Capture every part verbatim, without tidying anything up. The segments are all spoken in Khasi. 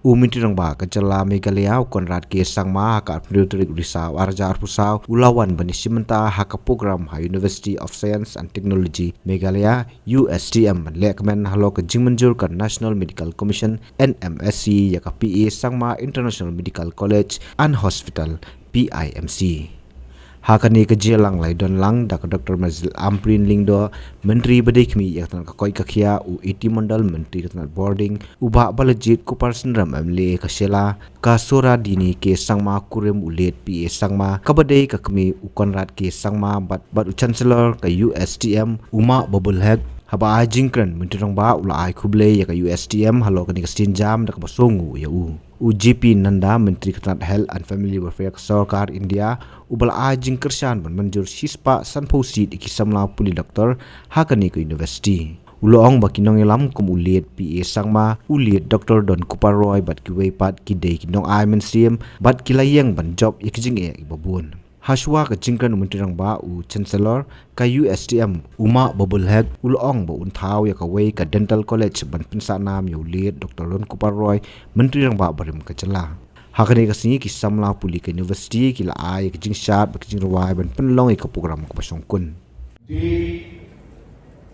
U Myntri Rangbah ka jylla Meghalaya u Conrad K Sangma ha ka arphew tarik u Risaw arhajar arphew saw u la wan ban ïashim bynta ha ka program ha University of Science and Technology Meghalaya, U S T M, ban lehkmen halor ka jingmynjur ka National Medical Commission, N M S C, ïa ka P A Sangma International Medical College and Hospital, P I M C. Ha kane ka jingïalang la ïadonlang da ka Doctor Marzil Ampareen Lyngdoh, Myntri ba dei khmih ïa ka tnat ka koit ka khiah, u A T Mondal, Myntri ka tnat bording, u Bah Balajied Kuparsynrem, M L A ka Shella, ka Sohradini K Sangma, kurim u late P A Sangma, kaba dei ka kmie u Conrad K Sangma, bad, bad u Chancellor ka U S T M, u Mah Babul Hek. Haba ai jingkren, Myntri Rangbah u la ai khublei ïa ka U S T M halor kane ka sienjam da kaba sngewnguh ïa u. U J P Nadda, Myntri ka tnat Health and Family Welfare ka Sorkar India, u ba la ai jingkyrshan ban mynjur shispah sanphew seat ïa ki samla pule doktor ha kane ka university. U la ong ba ki nongïalam kum u late P A Sangma, u late Doctor Don Kupar Roy, bad kiwei pat ki dei ki nongai mynsiem, bad ki la ïeng ban jop ïa ki jingeh kiba bun. Hashwa ka jingkren u Myntri Rangbah, u Chancellor ka U S T M, u Mah Babul Hek, u la ong ba un thaw ïa kawei ka Dental College ban pynsah nam ïa u late Doctor Don Kupar Roy, Myntri Rangbah barim ka jylla. Ha kane ka sngi ki samla pule ka university ki la ai ïa ka jingshad bad ka jingrwai ban pynlong ïa ka program kaba shongkun. Day,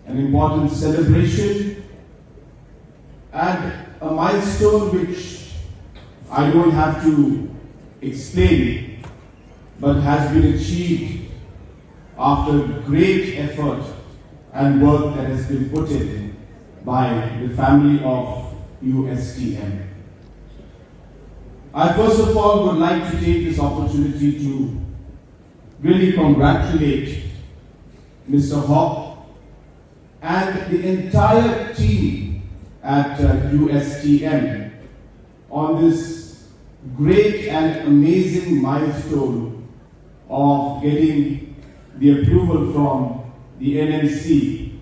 an important celebration, and a milestone which I don't have to explain, but has been achieved after great effort and work that has been put in by the family of U S T M. I first of all would like to take this opportunity to really congratulate Mister Hawk and the entire team at uh, U S T M on this great and amazing milestone of getting the approval from the N M C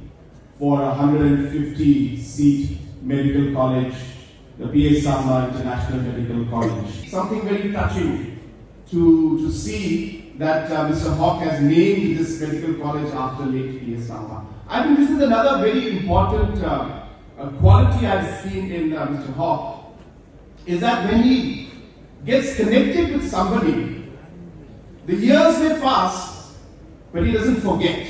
for a hundred and fifty seat medical college, the P A Sangma International Medical College. Something very touching to, to see that uh, Mister Hawk has named this medical college after late P A Sangma. I think this is another very important uh, uh, quality I've seen in uh, Mister Hawk, is that when he gets connected with somebody, the years may pass, but he doesn't forget.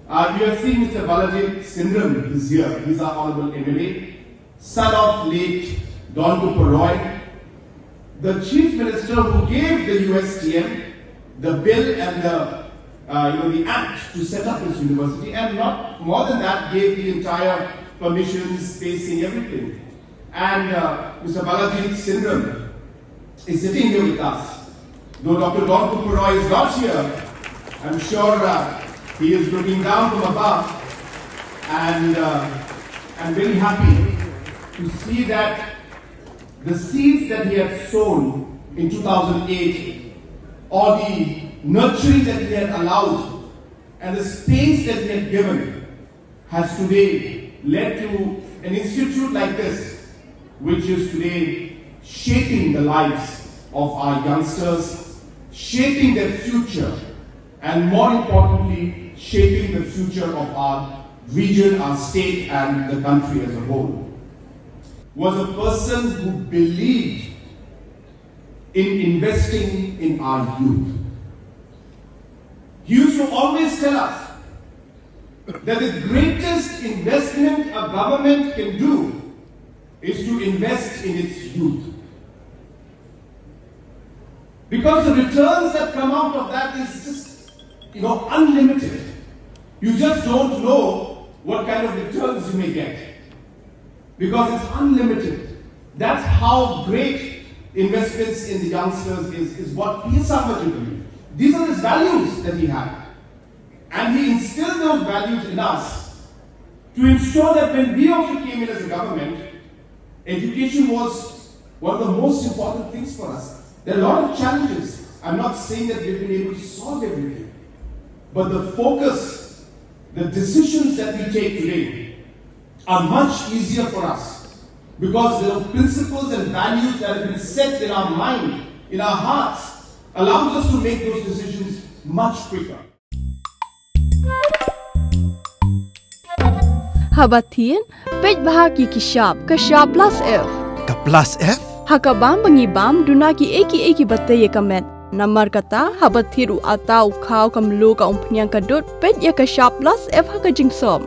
Uh, you have seen Mister Balajied Sindram is here. He's our honorable M L A, son of late Don Kupar Roy, the chief minister who gave the U S T M the bill and the, uh, you know, the act to set up this university, and not more than that, gave the entire permissions, spacing, everything. And uh, Mister Balajied Sindram is sitting here with us. Though Doctor Don Kupar Roy is not here, I'm sure uh, he is looking down from above, and uh, I'm very happy to see that the seeds that he had sown in two thousand eight, or the nurturing that he had allowed, and the space that he had given, has today led to an institute like this, which is today shaping the lives of our youngsters, shaping their future, and more importantly, shaping the future of our region, our state, and the country as a whole. Was a person who believed in investing in our youth. He used to always tell us that the greatest investment a government can do is to invest in its youth. Because the returns that come out of that is just, you know, unlimited. You just don't know what kind of returns you may get. Because it's unlimited. That's how great investments in the youngsters is, is what P S Sangma Jubilee. These are his values that he had. And he instilled those values in us to ensure that when we also came in as a government, education was one of the most important things for us. There are a lot of challenges. I'm not saying that we've been able to solve everything. But the focus, the decisions that we take today are much easier for us because there are principles and values that have been set in our mind, in our hearts, allows us to make those decisions much quicker. Haba thin, peit bha ki ki shap, ka shap plus F. Ka Plus F? Ha ka bam ba ngi bam, duna ki ei ki ei ki ba tei ïa ka met. Namar kata, haba thied u atta u khaw, ka mluh, ka umphniang, ka dud, peit ïa ka Sharp Plus F ha ka jingsop.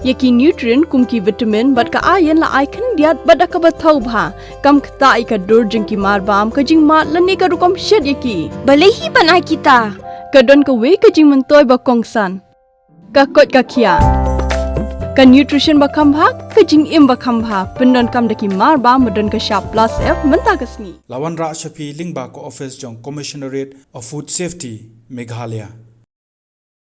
Ïa ki nutrient kum ki vitamin bad ka iron la ai khyndiat bad da kaba thaw bha. Kam ktah ïa ka dur jong ki mar bam, ka jingmad lane ka rukom shet ïa ki. Balei hi ban ai kita? Ka don kawei ka jingmyntoi ba kongsan. Ka koit ka khiah. Ka nutrition ba kham bha, ka jingim ba kham bha. Pyndonkam da ki mar bam ba don ka Sharp Plus F mynta ka sngi. La wanrah sha phi lyngba ka office jong Commissionerate of Food Safety, Meghalaya.